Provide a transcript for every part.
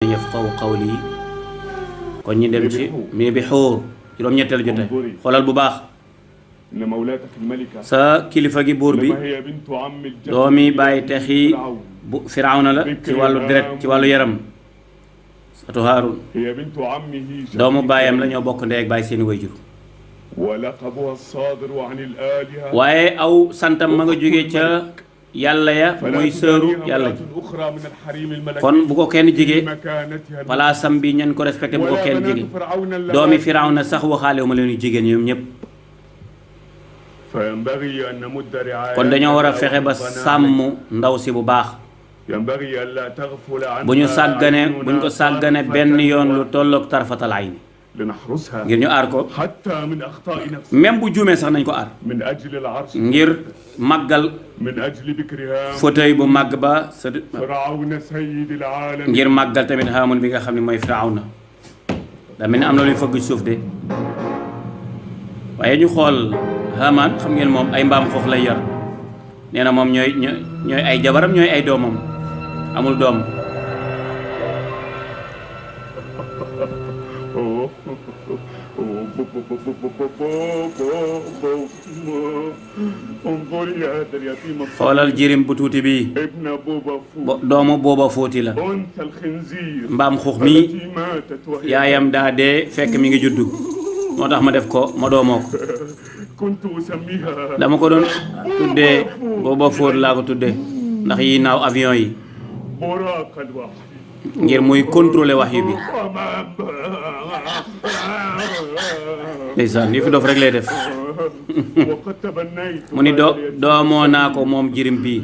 yafqahu qawli kon ñi dem ci mi bi xuur juróom-ñetteelu jote xoolal bu baax sa kilifa gi buur bi doomi bàyyi texi bu firawna la ci wàllu deret ci wàllu yaram satu haarun doomu baayam la ñoo bokk ndey ak baay seeni wayjur waaye aw santam ma nga jógee ca yàlla ya muy sëru yàlla ji kon bu ko kenn jege palaasam bi ñan ko respecté bu ko kenn jege doomi firawna sax waxaale wu ma leen jigéen ñoom ñëpp kon dañoo war a fexe ba sàmm ndaw si bu baax bu ñu sàggane bu ñu ko sàggane benn yoon lu tolloog tarfatal ayni ngir ñu aar ko même bu juumee sax nañ ko aar ngir màggal fauteuil bu màgg ba sa ngir màggal tamit Haamun bi nga xam ne mooy Firawna daa mel ni am na luy fëgg suuf de waaye ñu xool Haamaan xam ngeen moom ay mbaam xoox lay yor nee na moom ñooy ay jabaram ñooy ay doomam amul doom xoolal jirim bu tuuti bi doomu booba fóoti la mbaam xuux mi yaayam daa dee fekk mi ngi juddu moo tax ma def ko ma doomoo ko dama ko doon tuddee booba fóot laa ko tuddee ndax yi naaw avion yi ngir muy contrôler wahyu bi ndeysaan li fi dof rek lay def mu ni doomoo naa ko moom jirim bi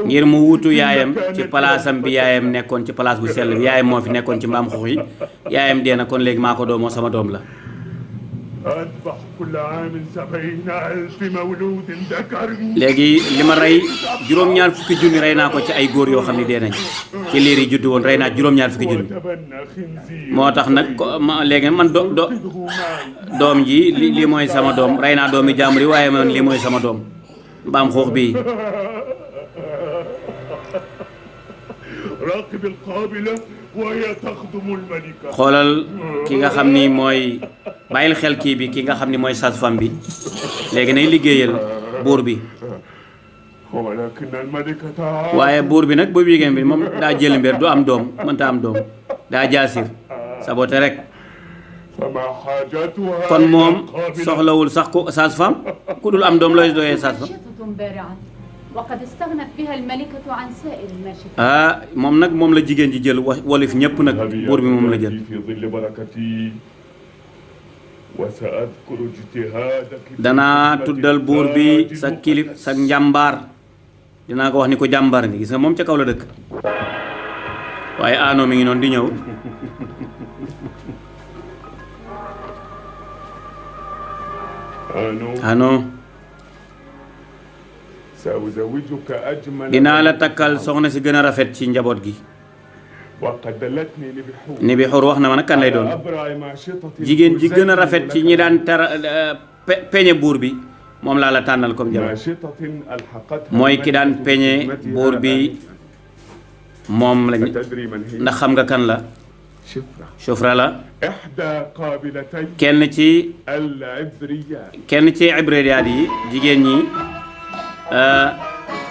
ngir mu wutu yaayam ci palaasam bi yaayam nekkoon ci palaas bu sell bi yaayam moo fi nekkoon ci mbaam xux yi yaayam dee na kon léegi maa ko doomoo sama doom la léegi li ma rey juróom-ñaar fukki junni rey naa ko ci ay góor yoo xam ne dee nañ ci liir yi juddu woon rey naa juróom-ñaar fukki junni moo tax nag léegi man doom ji lii mooy sama doom rey naa doomi jàmbur yi waaye man lii mooy sama doom mbaam xuux bii xoolal ki nga xam ni mooy bàyyil xel kii bi ki nga xam ni mooy sage-femme bi léegi nay liggéeyal buur bi waaye buur bi nag boobu jigéen bi moom daa jël mbir du am doom mënta am doom daa jaasir sabote rek kon moom soxlawul sax ku sage-femme ku dul am doom looy doyee sage-femme ah moom nag moom la jigéen ji jël wolif ñëpp nag buur bi moom la jël danaa tuddal buur bi sa kilif sa njàmbaar dinaa ko wax ni ko jàmbaar ni gis nga moom ca kaw la dëkk waaye aanoo mi ngi noonu di ñëw aanoo dinaa la takkal soxna si gën a rafet ci njaboot gi ni bi xur wax na ma nag kan lay doon jigéen ji gën a rafet ci ñi daan peñe buur bi moom laa la tànnal comme jabar mooy ki daan peñe buur bi moom lañ ndax xam nga kan la Shufra la kenn ci ibriyaat yi jigéen ñi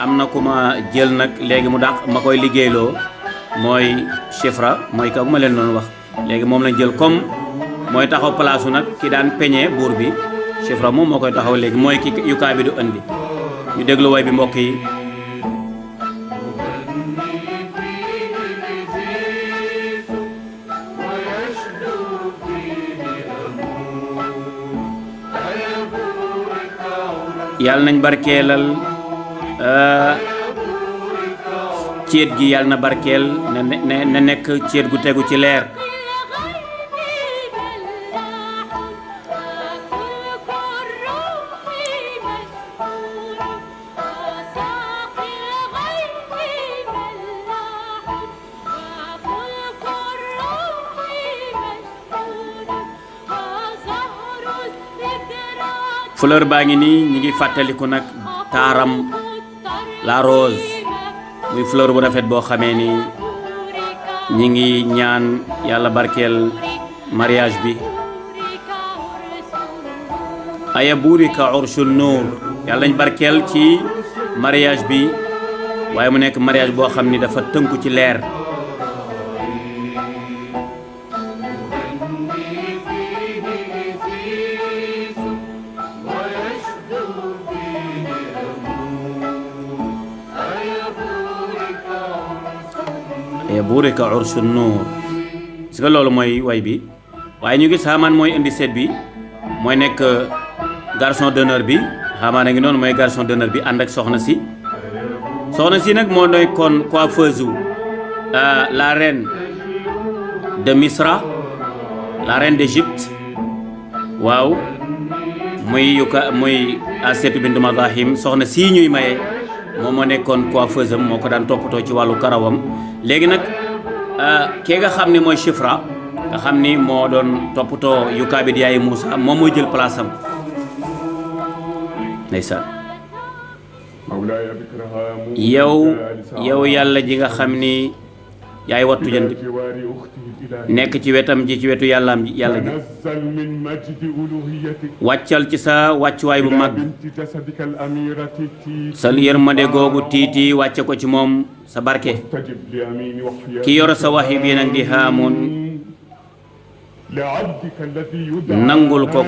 am na ku ma jël nag léegi mu dàq ma koy liggéeyloo mooy Shufra mooy kaw ma leen doon wax léegi moom lañ jël comme mooy taxaw palaasu nag ki daan peñe buur bi Shufra moom moo koy taxaw léegi mooy ki yukaa bi du andi ñu déglu way bi mbokk yi yàlla nañ barkeelal céet gi yàlla na barkeel na nekk céet gu tegu ci leer fleur baa ngi nii ñi ngi fàttaliku nag taaram la rose muy fleur bu rafet boo xamee ni ñi ngi ñaan yàlla barkeel mariage bi aya burika urshun nuur yàlla nañ barkeel ci mariage bi waaye mu nekk mariage boo xam ni dafa tënku ci leer aya burika urshun nuur si nga loolu mooy way bi waaye ñu gis Haamaan mooy indi seet bi mooy nekk garçon d'honneur bi Haamaan a ngi noonu mooy garçon d'honneur bi ànd ak soxna si nag moo nekkoon coiffeuse la reine de Misra la reine d'Égypte waaw muy Asiyatu bintu Mazahim soxna sii ñuy maye moom moo nekkoon coiffeuse am moo ko daan toppatoo ci wàllu karawam léegi nag kee nga xam ni mooy Chifra nga xam ni moo doon toppatoo yukaabit yaayu Moussa moom mooy jël place am ndeysaan yow yàlla ji nga xam ni yaay wattu jënd nekk ci wetam ji ci wetu yàlla ji wàccal ci sa wàccuwaay bu mag sa yërmande googu tiiti wàcce ko ci moom sa barke ki yor sa waxi bi nag di Haamaan nangul ko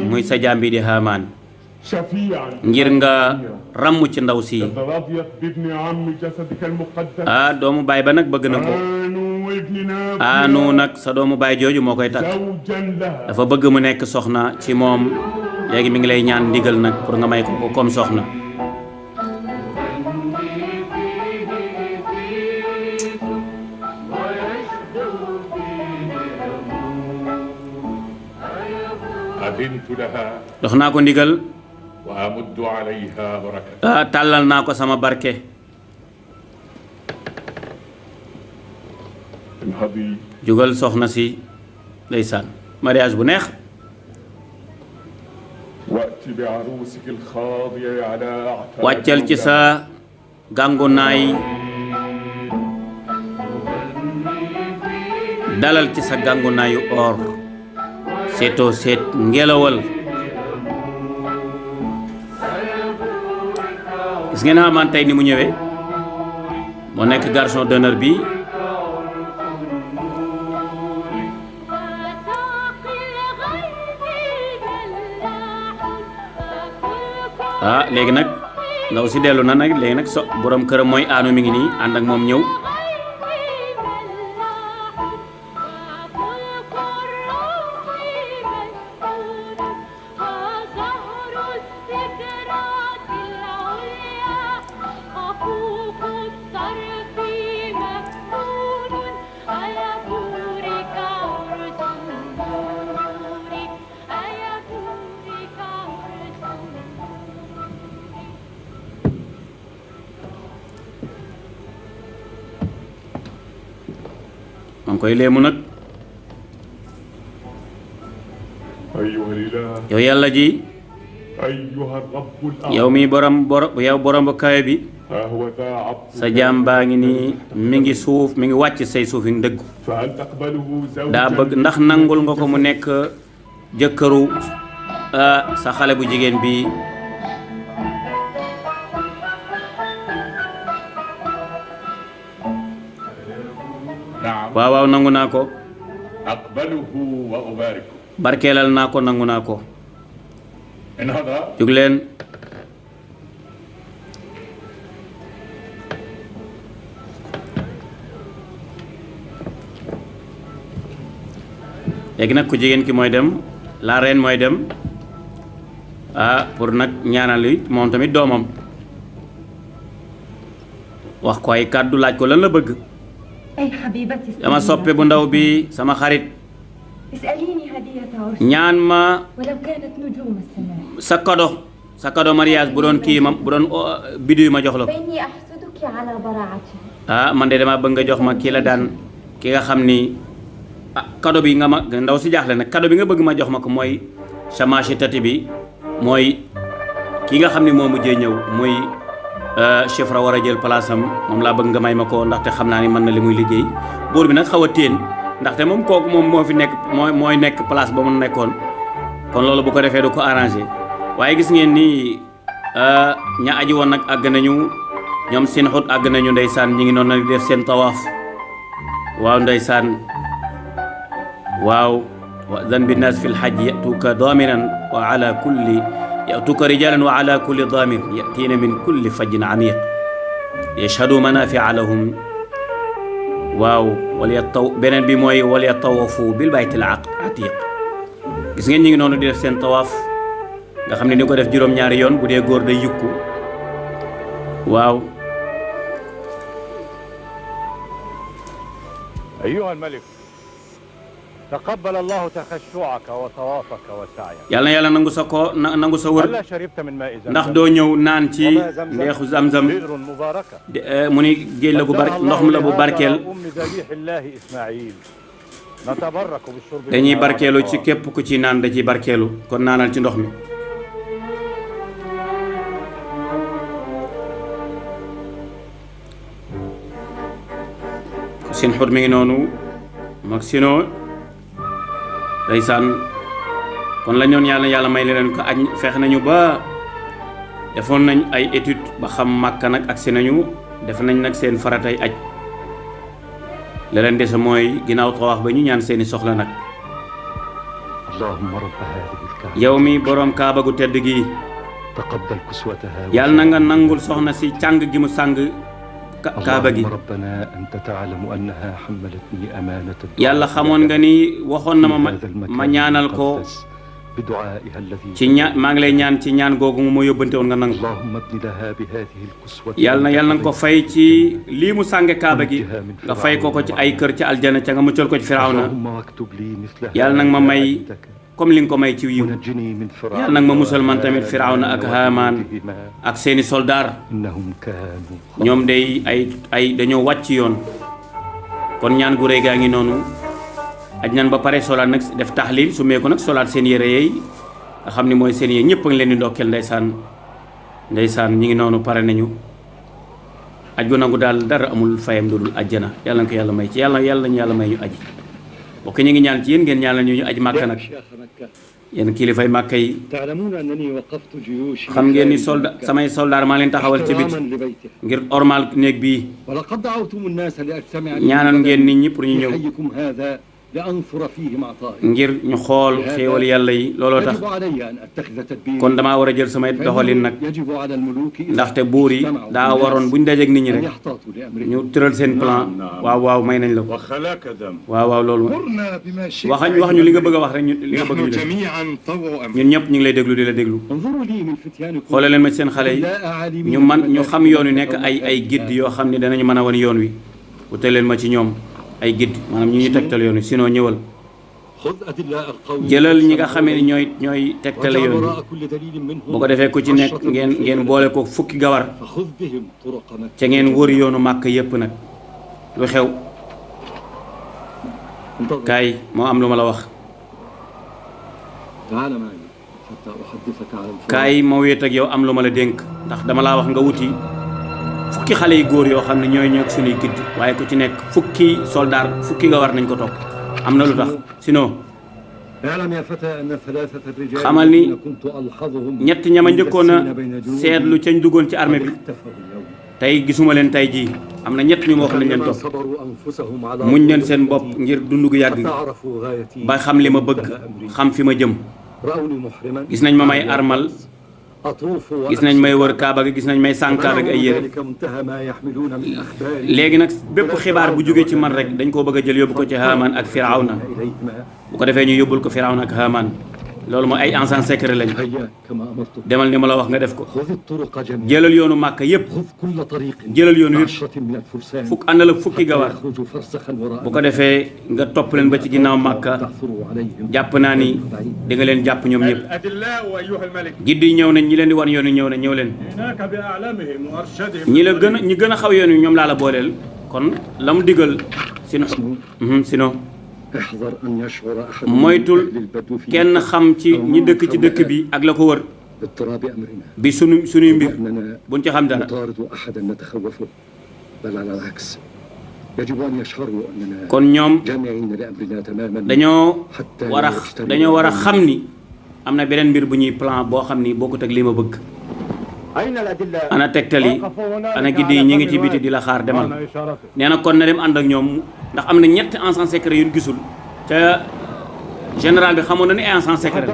muy sa jaam bi di Haamaan ngir nga ràmm ci ndaw si doomu baay ba nag bëgg na ko aanu nag sa doomu baay jooju moo koy takk dafa bëgg mu nekk soxna ci moom léegi mi ngi lay ñaan ndigal nag pour nga may ko comme soxna dox naa ko ndigal tàllal naa ko sama barke jugal soxna si ndeysaan mariage bu neex wàccal ci sa gàngunaay dalal ci sa gàngunaayu or seetoo seet ngelawal gis ngeen Haamaan tey ni mu ñëwee moo nekk garçon d'honneur bi léegi nag ndaw si dellu na nag léegi nag borom këram mooy aanu mi ngi nii ànd ak moom ñëw man koy léemu nag yow yàlla ji yow mi borom bu kawe bi sa jaam baa ngi nii mi ngi suuf mi ngi wàcc say suufi ndëggu daa bëgg ndax nangul nga ko mu nekk jëkkëru sa xale bu jigéen bi waaw waaw nangu naa ko barkeelal naa ko nangu naa ko jug leen léegi nag ku jigéen ki mooy dem la reine mooy dem pour nag ñaanal yi moom tamit doomam wax ko ay kàddu laaj ko lan la bëgg sama soppe bu ndaw bi sama xarit ñaan ma sa kado mariage bu doon kii ma bu doon biddiw ma jox la ko man de dama bëgg nga jox ma kii la daan ki nga xam ni kado bi nga ma ndaw si jaaxle nag kado bi nga bëgg ma jox ma ko mooy chamachi tati bi mooy ki nga xam ni moo mujjee ñëw muy chefra war a jël place am moom laa bëgg nga may ma ko ndaxte xam naa ni mën na li muy liggéey buur bi nag xaw a téen ndaxte moom kooku moom moo fi nekk mooy nekk place ba mu nekkoon kon loolu bu ko defee du ko arrangé waaye gis ngeen ni ña aji woon nag àgg nañu ñoom seen xut àgg nañu ndeysaan ñi ngi noonu nag def seen tawaaf waaw ndeysaan waaw wa'zan binnaas fi lxajj yatuuka daamiran wa ala kulli yatuuka rijalan wa ala kulli daamir yatiina min kulli fajjin amiq yashhadu manafia lahum waaw beneen bi mooy wal yatawafu bil baytil atiq gis ngeen ñi ngi noonu di def seen tawaaf nga xam ne ni ko def juróom-ñaari yoon bu dee góor day yukku waaw أيها الملك تقبل الله تخشعك وطوافك وسعيك yàlla na yàlla nangu sa wër هلا شربت من ماء زمزم ndax doo ñëw naan ci ndeexu zamzam بئر مباركة mu ni géej la gu ndox mi la bu barkeel أم ذبيح الله إسماعيل نتبرك بالشرب dañuy barkeelu ci képp ku ci naan da ciy barkeelu kon naanal ci ndox mi seen xut mi ngi noonu mag sino ndeysaan kon la ñoon yàlla may leen ko aj feex nañu ba defoon nañ ay étude ba xam Màkka nag agsi nañu def nañ nag seen faratay aj la leen dese mooy ginnaaw tawaaf ba ñu ñaan seeni soxla nag yow mi boroom kaaba gu tedd gi yàlla na nga nangul soxna si càng gi mu sàng kaaba gi yàlla xamoon nga ni waxoon na ma ñaanal ko ci maa ngi lay ñaan ci ñaan googu mu ma yóbbante woon nga nangu yàlla na nga ko fay ci lii mu sànge kaaba gi nga fay ko ci ay kër ci aljana ca nga muccal ko ci firawna yàlla nag ma may comme li nga ko may ci yiw yàlla nag ma musal man tamit firawna ak haamaan ak seeni soldaar ñoom day ay dañoo wàcc yoon kon ñaan gu rëy gaa ngi noonu aj nan ba pare solaat nag def taxlil su mee ko nag solaat seen yére yeey nga xam ni mooy seen yére ñëpp a ngi leen di ndokkeel ndeysaan ñi ngi noonu pare nañu aj gu nangu daal dara amul fayam dudul ajjana yàlla na ko yàlla may ci yàlla ñu yàlla may ñu aji bokk ñu ngi ñaan ci yéen ngeen ñaan la ñu aj màkka nag yéen kilifay màkka yi xam ngeen ni samay soldaar maa leen taxawal ci biti ngir ormal néeg bii ñaanal ngeen nit ñi pour ñu ñëw ngir ñu xool xéewal yàlla yi looloo tax kon damaa war a jël samay doxalin nag ndaxte buur yi daa waroon buñ dajeek nit ñi rek ñu tëral seen plan waaw may nañ la ko waaw loolu wax ñu li nga bëgg a wax rek li nga bëgg ñu def ñun ñëpp ñu ngi lay déglu di la déglu xoole leen ma seen xale yi ñu xam yoon wi nekk ay guide yoo xam ne danañu mën a wan yoon wi wutal leen ma ci ñoom ay guide maanaam ñu tegtal yoon wi sinon ñëwal jëlal ñi nga xamee ni ñooy tegtale yoon wi bu ko defee ku ci nekk ngeen boole ko fukki gawar ca ngeen wër yoonu màkk yépp nag lu xew kaay moo am lu ma la wax kaay ma wéet ak yow am lu ma la dénk ndax dama laa wax nga wuti fukki xale yu góor yoo xam ne ñooy ñëw suñuy gidd waaye ku ci nekk fukki soldaar fukki nga war nañ ko topp am na lu tax sinon xamal ni ñett ñama njëkkoon a seetlu cañ duggoon ci armée bi tey gisuma leen tey jii am na ñett ñu ma wax lañ leen topp muñ leen seen bopp ngir dund gu yàgg ba xam li ma bëgg xam fi ma jëm gis nañ ma may armal gis nañ may wër kaaba gi gis nañ may sànkaar ak ay yére léegi nag bépp xibaar bu jógee ci man rek dañ koo bëgg a jël yóbbu ko ci Haamaan ak Firawna bu ko defee ñu yóbbul ko Firawna ak Haamaan loolu mooy ay agent secret lañ demal ni ma la wax nga def ko jëlal yoonu Màkka yépp jëlal yoonu yépp fukk àndal ak fukki gawar bu ko defee nga topp leen ba ci ginnaaw Màkka jàpp naa ni di nga leen jàpp ñoom ñëpp gidd yi ñëw nañ ñi leen di wan yoon yi ñëw nañ ñëw leen ñi gën a xaw yoon yi ñoom laa la booleel kon la mu digal sinon moytul kenn xam ci ñi dëkk ci dëkk bi ak la ko wër باضطراب أمرنا bi sunuy mbir buñ ci xam dara نطارد أحدا نتخوفه بل على العكس يجب أن يشعروا أننا kon ñoom جامعين لأمرنا تماما dañoo war a xam ni am na beneen mbir bu ñuy plan boo xam ni bokkut ak li ma bëgg. ana tegtal yi ana giddi yi ñi ngi ci biti di la xaar demal nee na kon na dem ànd ak ñoom ndax am na ñetti agents secrets yu ñu gisul ca général bi xamoon na ni ay agents secrets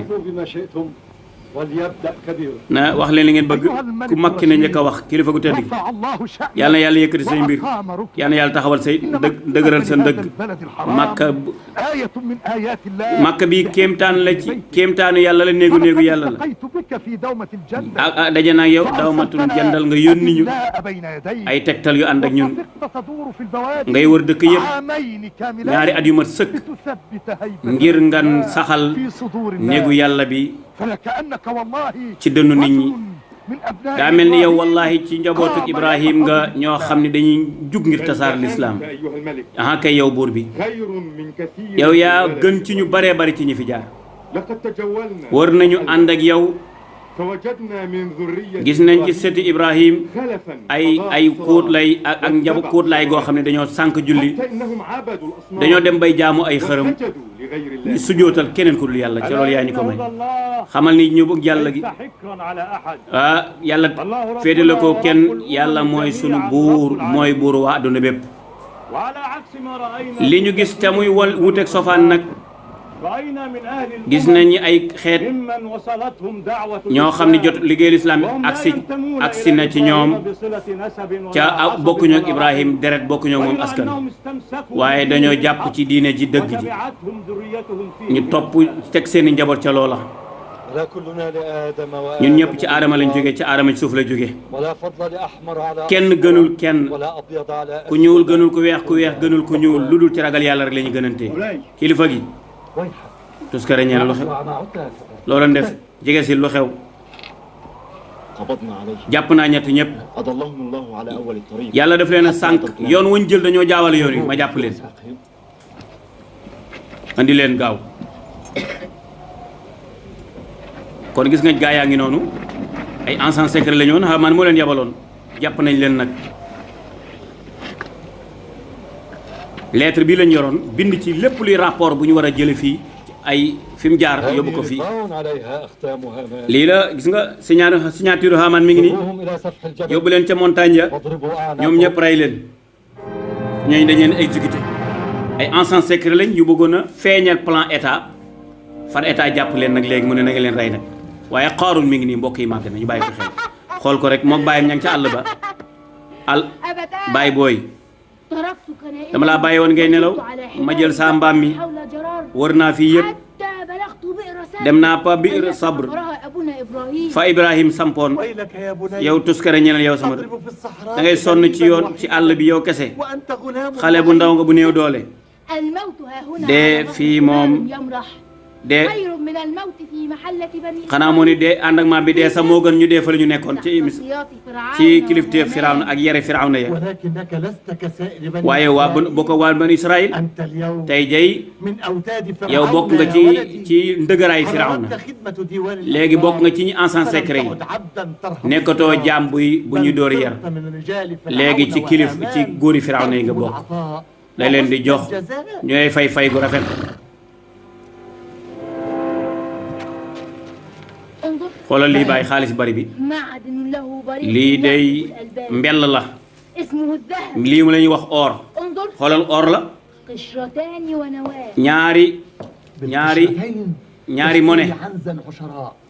na wax leen li ngeen bëgg ku makki ne njëkk a wax kilifa gu tedd gi yàlla na yàlla yëkkati say mbir yàlla na yàlla taxawal say dëgëral sa ndëgg makka bi kéemtaan la ci kéemtaanu yàlla la néegu yàlla la ak daje naa yow dawmatul jandal nga yónni ñu ay tegtal yu ànd ak ñun ngay wër dëkk yëpp ñaari at yu mat sëkk ngir ngan saxal néegu yàlla bi ci dënnu nit ñi daa mel ni yow wallahi ci njabootu Ibrahim nga ñoo xam ne dañuy jug ngir tasaar lislaam aha kay yow buur bi yow yaa gën ci ñu baree bari ci ñi fi jaar wër nañu ànd ak yow gis nañ ci sëti Ibrahim ay kóot lay ak njabu kóot lay goo xam ne dañoo sànk julli dañoo dem bay jaamu ay xërëm di sujootal keneen ku dul yàlla ca loolu yaa ñu ko may xamal ni ñu bëgg yàlla gi yàlla féete la ko kenn yàlla mooy sunu buur mooy buur waa adduna bépp li ñu gis te muy wuteeg sofaan nag gis nañu ay xeet ñoo xam ne jot liggéeyal islam agsi na ci ñoom ca bokkuñu ak Ibrahim deret bokkuñu ak moom askan waaye dañoo jàpp ci diine ji dëgg ji ñu topp teg seeni njaboot ca loola ñun ñëpp ci aadama lañ jóge ci aadama ci suuf la jóge kenn gënul kenn ku ñuul gënul ku weex gënul ku ñuul lu dul ci ragal yàlla rek la ñu gënantee kilifa gi tuskare ñeel lu xew loolu def jege si lu xew jàpp naa ñett ñëpp yàlla daf leen a sànq yoon wuñ jël dañoo jaawale yoon yi ma jàpp leen andi leen gaaw kon gis nga gaa yaa ngi noonu ay agents secrets la ñu woon man moo leen yabaloon jàpp nañ leen nag lettre bii lañ yoroon bind ci lépp luy rapport bu ñu war a jële fii ay fi mu jaar yóbbu ko fii lii la gis nga signature Haamaan mi ngi nii yóbbu leen ca montagne ya ñoom ñëpp rey leen ñooñu dañ leen exécuté ay agents secrets lañ ñu bëggoon a feeñal plan état far état jàpp leen nag léegi mu ne na nga leen rey nag waaye Qaaruun mi ngi nii mbokk yi màgg na ñu bàyyi ko xel xool ko rek mook bàyyam ña ngi ca àll ba bàyyi booy dama laa bàyyi woon ngay nelaw ma jël saa mbaam mi wër naa fii yëpp dem naa pa biir sabr fa Ibrahim sampoon yow tuskare ñeneen yow sama da ngay sonn ci yoon ci àll bi yow kese xale bu ndaw nga bu néew doole dee fii moom dee xanaa moo ni dee ànd ak maam bi dee sax moo gën ñu dee fa la ñu nekkoon ci kilifteef Firawna ak yare Firawna ya waaye bokk waa banu Israël tey jay yow bokk nga ci ndëgëraay Firawna léegi bokk nga ci ñi agents secrets yi nekkatoo jaam bu ñu door yar léegi ci ci góori Firawna yi nga bokk day leen di jox ñooy fay gu rafet xoolal lii bàyyi xaalis bari bi lii day mbell la lii mu la ñuy wax or xoolal or la ñaari monnaie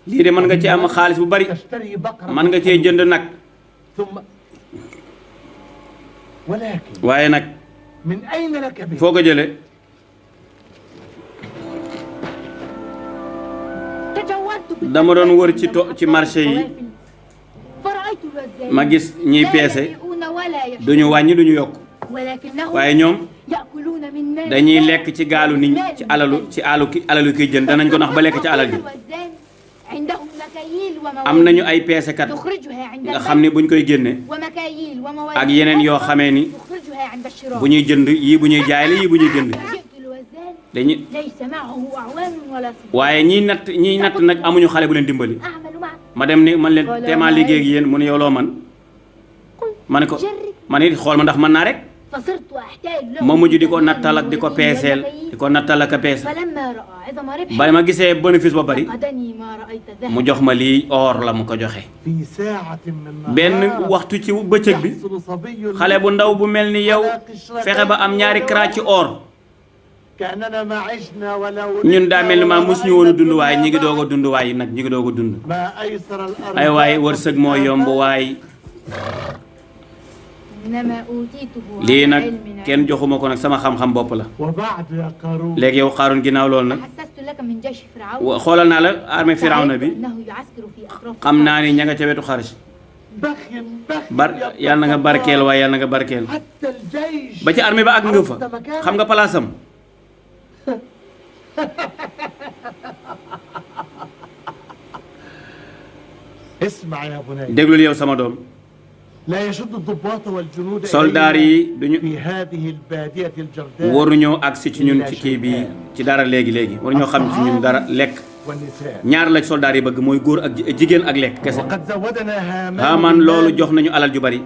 lii de mën nga ci am xaalis bu bari mën nga cee jënd nag waaye nag foo ko jële dama doon wër ci marché yi ma gis ñiy peese duñu wàññi duñu yokk waaye ñoom dañuy lekk ci gaalu nit ci alalu kiy jën danañ ko nax ba lekk ci alal ji am nañu ay peesekat nga xam ne buñ koy génne ak yeneen yoo xamee ni bu ñuy jënd yii bu ñuy jaay la yii bu ñuy jënd waaye ñiy natt nag amuñu xale bu leen dimbali ma dem ni man leen teemaa liggéey ak yéen mu ne yow loo man ma ne ko man it xool ma ndax mën naa rek ma mujj di ko nattal ak di ko peeseel di ko nattal ak a peeseel ba ma gisee bénéfice ba bari mu jox ma lii or la mu ko joxe benn waxtu ci bëccëg bi xale bu ndaw bu mel ni yow fexe ba am ñaari kara ci or ñun daa mel ni maa mos ñu woon a dund waaye ñi ngi doog a dund waaye nag ñi ngi doog a dund ay waaye wërsëg moo yomb waaye lii nag kenn joxuma ko nag sama xam-xam bopp la léegi yow Qaaruun ginnaaw loolu nag xoolal naa la armée Firawna bi xam naa ni ña nga ca wetu Xarsh yàlla na nga barkeel waaye yàlla na nga barkeel ba ci armée ba ak nga fa xam nga palaasam déglul yow sama doom soldaar yi duñu waruñoo agsi ci ñun ci kii bi ci dara léegi waruñoo xam ci ñun dara lekk ñaar la soldaar yi bëgg mooy góor ak jigéen ak lekk kese Haamaan loolu jox nañu alal ju bari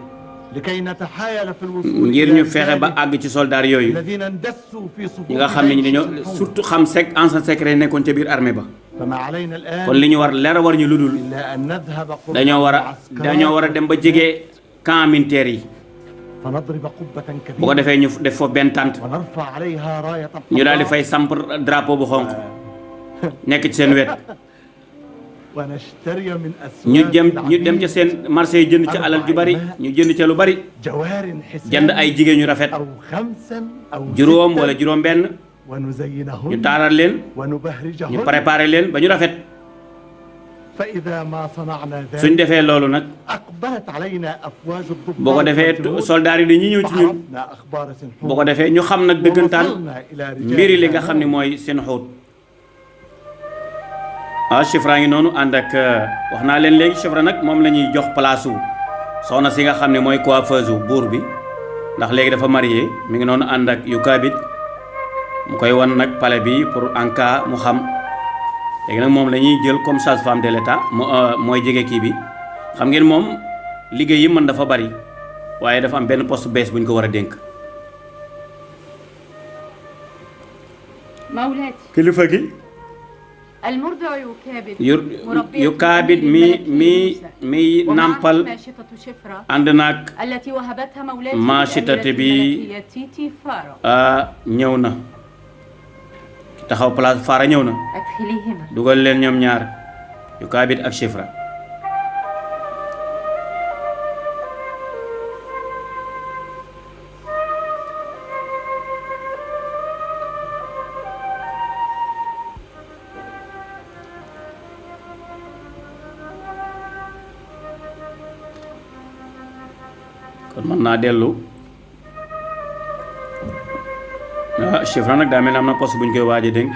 ngir ñu fexe ba àgg ci soldaar yooyu ñi nga xam ne ñu dañoo surtout xam ancien secret nekkoon ca biir armée ba kon li ñu war leer war ñu lu dul dañoo war a dem ba jege camp militaire yi bu ko defee ñu def foofu benn tànt ñu daal di fay samp drapeau bu xonq nekk ci seen wet ñu dem ca seen marché yi jënd ca alal ju bari ñu jënd ca lu bari jënd ay jigéen ñu rafet juróom wala juróom benn ñu taaral leen ñu préparé leen ba ñu rafet suñ defee loolu nag boo ko defee soldaar yi dañuy ñëw ci ñun boo ko defee ñu xam nag dëggantaan mbiri li nga xam ne mooy seen xóot Chifra ngi noonu ànd ak wax naa leen léegi Chifra nag moom la ñuy jox place soxna si nga xam ne mooy coiffeuse buur bi ndax léegi dafa marié mi ngi noonu ànd ak Yukaabid mu koy wan nag palais bi pour en cas mu xam léegi nag moom la ñuy jël comme sage-femme de l'État mooy jege kii bi xam ngeen moom liggéey yi mën dafa bari waaye dafa am benn poste bees bu ñu ko war a dénk. kilifa gi. Yukaabid mi nampal ànd naag Maachitati bi ñëw na taxaw place Faara ñëw na dugal leen ñoom ñaar Yukaabid ak Chifra kon mën naa dellu Chifra nag daa mel ne am na poste bu ñu koy waaj a dénk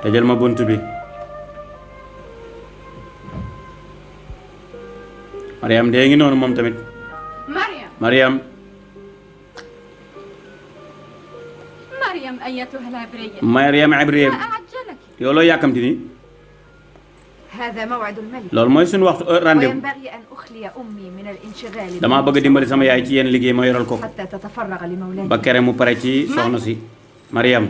tëjal ma bunt bi Mariam dee ngi noonu moom tamit Mariam Ibriya yow loo yàkkamti ni loolu mooy suñu waxtu rendez-vous damaa bëgg a dimbali sama yaay ci yenn liggéey ma yoral ko ba kere mu pare ci soxna si Mariam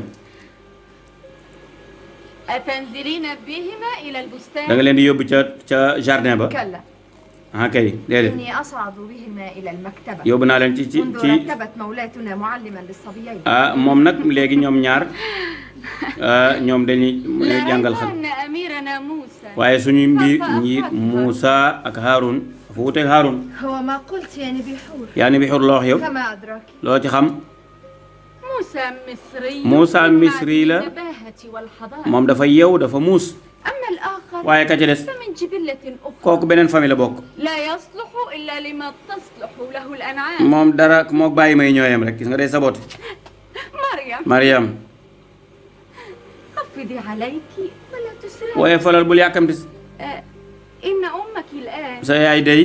da nga leen di yóbbu ca jardin ba ah kay déedéet yóbbu naa leen ci moom nag léegi ñoom ñaar ñoom dañuy jàngal xel waaye suñu ñi Muusa ak Haarun dafa wuteeg Haarun yaa ni bi xur loo wax yow loo ci xam Muusa misri la moom dafa yew dafa muus waaye ka ci des kooku beneen famille la bokk moom dara moo bàyyi may ñooyam rek gis nga day sabote Mariam waaye falal bul yàkkamti sa yaay day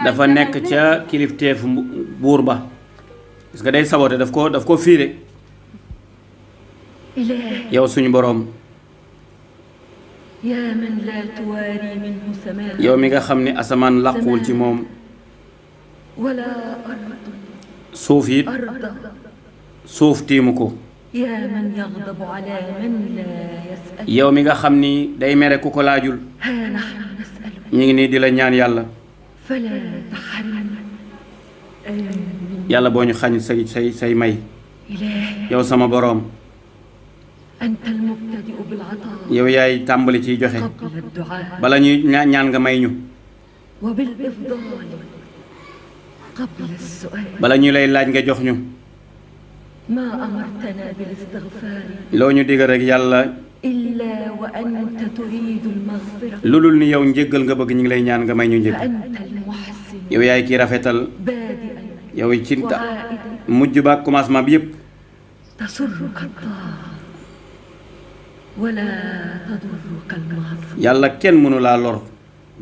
dafa nekk ca kilifteef buur ba gis nga day sabote daf ko fiire yow suñu boroom يا من لا تواري منه سماء yow mi nga xam ne asamaan làquwul ci moom ولا أرض suuf it suuf tiimu ko يا من يغضب على من لا يسأل yow mi nga xam ni day mere ku ko laajul ها نحن نسأل ñu ngi nii di la ñaan yàlla فلا تحرمنا آمين yàlla boo ñu xañ say may إلهي yow sama boroom أنت المبتدئ بالعطاء yow yaay tàmbali ciy joxe قبل الدعاء bala ñuy ñaan nga may ñu وبالإفضال قبل السؤال bala ñu lay laaj nga jox ñu ما أمرتنا بالاستغفار loo ñu digal rek yàlla إلا وأنت تريد المغفرة lu dul ni yow njéggal nga bëgg ñu ngi lay ñaan nga may ñu njéggal فأنت المحسن yow yaay kii rafetal بادئا yow ci وعائدا mujj ba commencement bi yépp تسرك الطاعة ولا تضرك المعصية yàlla kenn mënu laa lor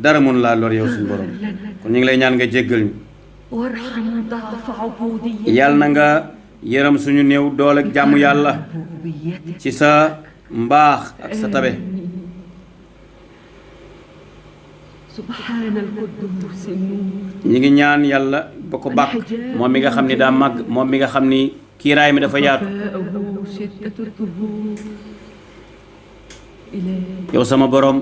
dara mënu laa lor yow suñu borom kon ñu ngi lay ñaan nga jéggal ñu وارحم ضعف عبودية yàlla na nga yërëm suñu néew doole jàmm yàlla ربوبيتك ci sa mbaax ak sa tabe سبحان القدوس النور ñi ngi ñaan yàlla ba ko bàkk moom mi nga xam ni daa màgg moom mi nga xam ni kiiraay mi dafa yaatu وفاءه شدة الظهور إلهي yow sama borom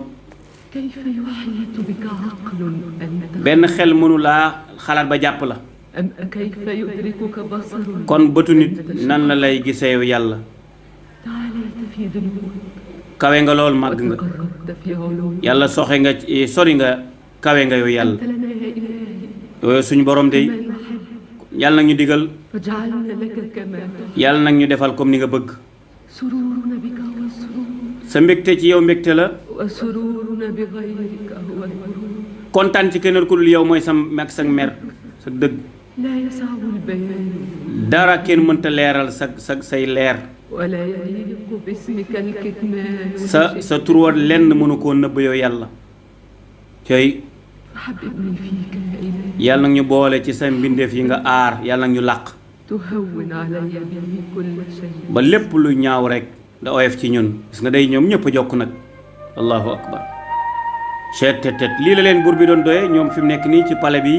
كيف يحيط بك عقل أنت benn xel mënu laa xalaat ba jàpp la أم كيف يدركك بصر kon bëtu nit nan la lay gisee yow yàlla تعاليت في ذنوبك kawe nga lool màgg nga وتقربت في علومك yàlla soxe nga sori nga kawe nga yow yàlla أنت لنا يا إلهي yow suñu borom de ما نحب yàlla nag ñu digal فاجعلنا لك كما تحب yàlla nag ñu defal comme ni nga bëgg سرورنا بك هو السرور sa mbégte ci yow mbégte la وسرورنا بغيرك هو الغرور kontaan ci keneen ku dul yow mooy sa mag sa mer sa dëgg لا يسع البيان dara kenn mënta leeral say leer ولا يليق باسمك الكتمان sa turwa lenn mënu koo nëbb yow yàlla cey فحببني فيك يا إلهي yàlla nag ñu boole ci sa mbindeef yi nga aar yàlla nag ñu làq تهون علي به كل شيء ba lépp lu ñaaw rek da oyof ci ñun gis nga day ñoom ñëpp a jokk nag allahu akbar cheet tet lii la leen buur bi doon doye ñoom fi mu nekk nii ci pale bi